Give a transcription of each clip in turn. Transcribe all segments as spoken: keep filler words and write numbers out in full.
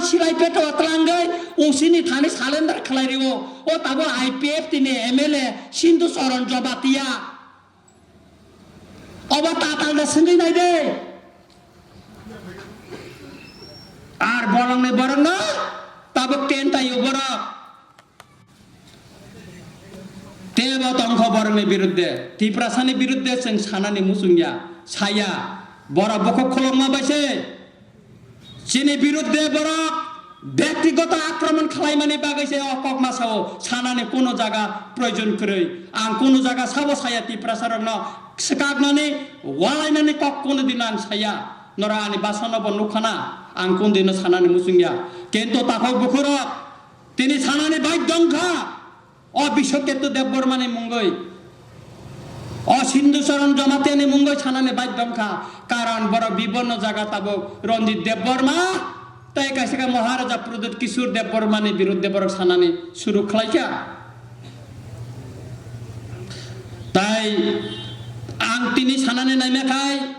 Silai peto twlangwi usini thani salendar khlai rio. O tabo I P F T ni M L A Sindhu Charan Jamatia. Obo tatal da swngwi nai de. Ar bolongni borokno tabuk ken taio borok. Tebo tongkho borokni birudde. Tiprasani birudde chwng sanani muchungya. Saya. Borok bukhuk khulokma bai se. Chini birudde borok byaktigoto akromon khlaimani bagwi se o kok ma sao, sanani kuno jaga proyojon kwrwi. Ang kuno jaga sabo saya Tiprasarokno swkaknani, walainani kok kuno din ang saya. Norok ani basano bo nukhana, ang kuno dino sanani muchungya. Kintu takhuk bukhurok tini sanani baidhyo wngkha. O Biswaketu Debbarmani mungwi, o Sindhu Charan Jamatiani mungwi sanani baidhyo wngkha, karon borok bibonno jaga tabuk Ranjit Debbarma tei kaisa khe Maharaja Pradyut Kishore Debbarmani birudde borok sanani suru khlaikha. Tai ang tini sanani naima khai,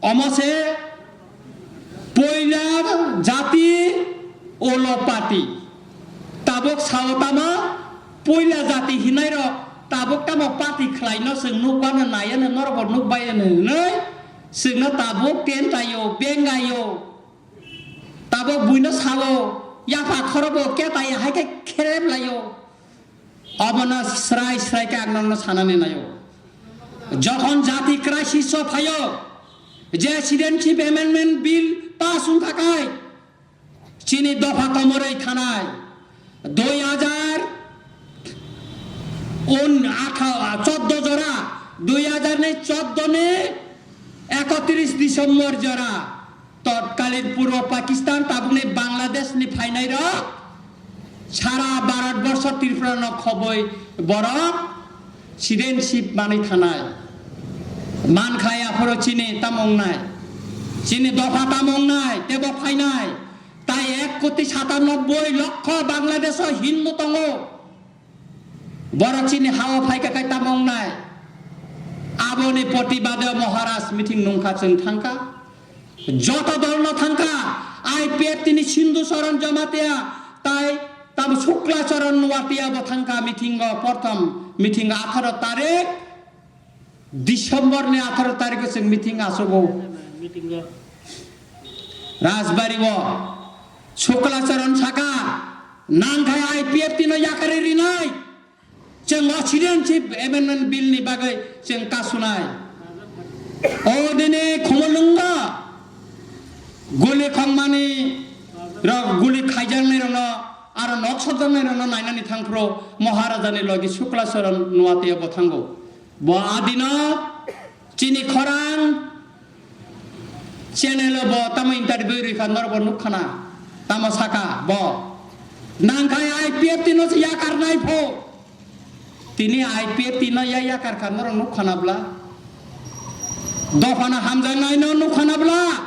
omo se poila jati ulo party. Tabuk sao tamo poila jati hinai rok tabuk tamo party khlai no chwng nukbano naiya no norok bo nukbai no hinoi chwngno tabuk ken taio bengaio. Tabuk buino sao yapha khorobo ketaia hai khe kherem laio. Obono srai srai khe ang nokno sanani naio. Jokhon jati crisis o phaio, je Citizenship Amendment Bill pass wngkha khai, chini dopha komorwi thanai, dui hajar un atha-, chordo jora, dui hajar ni chordo ni ekotris December jora, totkalin Purbo Pakistan, tabukni Bangladesh ni phainai rok, sara Bharat borsho Tripura no khoboi borok citizenship manwi thanai. Man khai aphoro chini tamo wngnai, chini dopha tamo wngnai, tebo phainai, tai ek koti satanobboi lokho Bangladesh o Hindu tongo. Borok chini hao phaikha khai tamo wngnai. Aboni protibade Maharaj meeting nungkha chwng thangkha. Joto dolno thangkha. I P F T ni Sindhu Charan Jamatia tai tamo Shukla Charan Nuatia bo thangkha meeting o, prothom meeting atharo tarik. December ni atharo tarikh o chwng meeting achugo. Rajbari o Shukla Charan saka nangkhai I P F T no yakarwi rinai. Chwng o Citizenship Amendment Bill ni bagwi chwng kasunai. O dini Khumulwngo guli khongmani rok, guli khaijaknai rokno aro nok sokjaknai rokno nainani thangphuru Maharaja ni logi Shukla Charan Nuatia bo thango. Bo adino chini khorang channel o bo tamo interview rikha norok bo nukkhana, tamo saka bo nangkhai I P F T no se yakarnai pho, tini I P F T no ya yakarkha norok nukkhana bla, dophano hamjaknai no nukkhana bla.